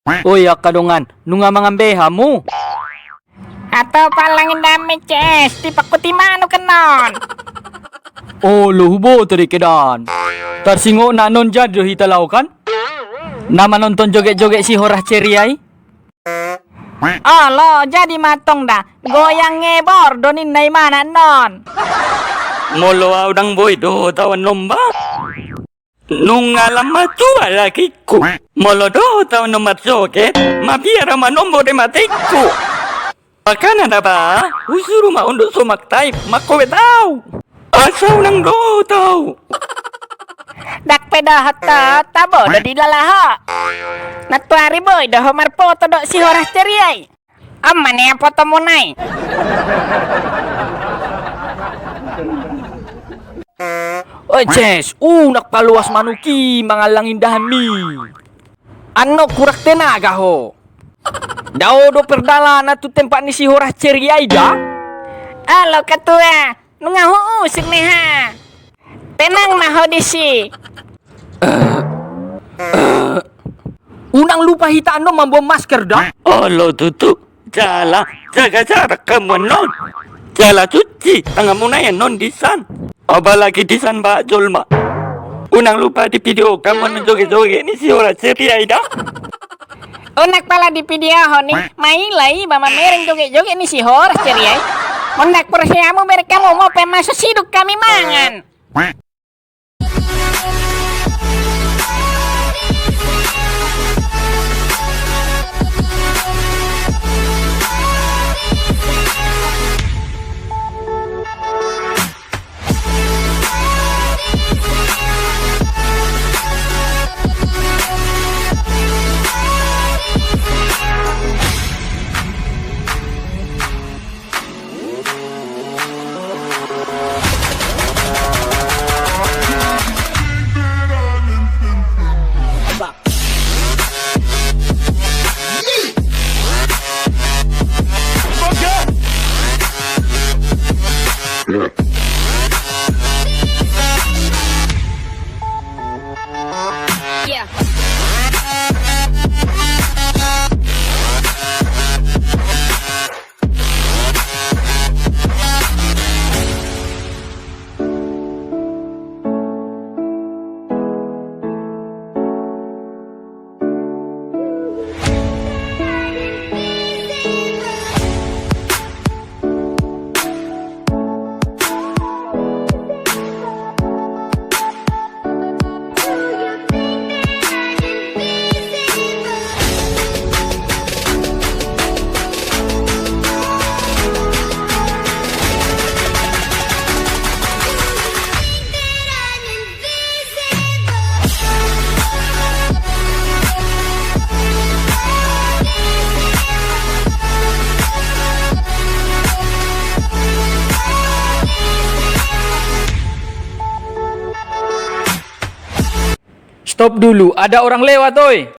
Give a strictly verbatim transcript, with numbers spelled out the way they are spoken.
Oi angka dongan, nunga mangan be hamu? Atau palang indahan mi, Ces, dipangkuti manuk annon. Olo, huboto do i kedan. Tarsingotna annon jadi do hita laho kan? Na manonton joget-joget si Horas Ceria i. Olo, jadi ma antong da. Goyang ngebor do ninna imana annon. Molo au ndang boi dohot au annon ba. Nunga lam matua lakingku. Molo dohot au annon marjoget, mabiar au manombo do i matengku. Makana da ba, husuru ma unduk sumaktaib mangkobet au. Asa unang dohot au. Ndang pe dohot ho, tabo do dilala ho. Nantuari boi do ho marpoto dohot si Horas Ceria i. On ma nian potomuna i. Oi Ces, unang paloas manuk i mangallang indahan mi. Annon kurang tenaga ho. Dao do perdalanan tu tempat ni si Horas Ceria i da. Alo ketua, nunga huusir ma i ha. Tenang ma ho disi. Unang lupa hita annon mamboan masker da. Olo tutu. Jala jaga jarak hamu annon. Jala cuci tanganmuna i annon disan. Apalagi disan bahat jolma. Unang lupa di video hamu annon joget-joget ni si Horas Ceria i da. Unang pala di video ho ni, maila iba mamereng joget-joget ni si Horas Ceria i. Unang pura siamu bereng hamu mau pe maso sidung hami mangan. Stop dulu, ada orang lewat, oi.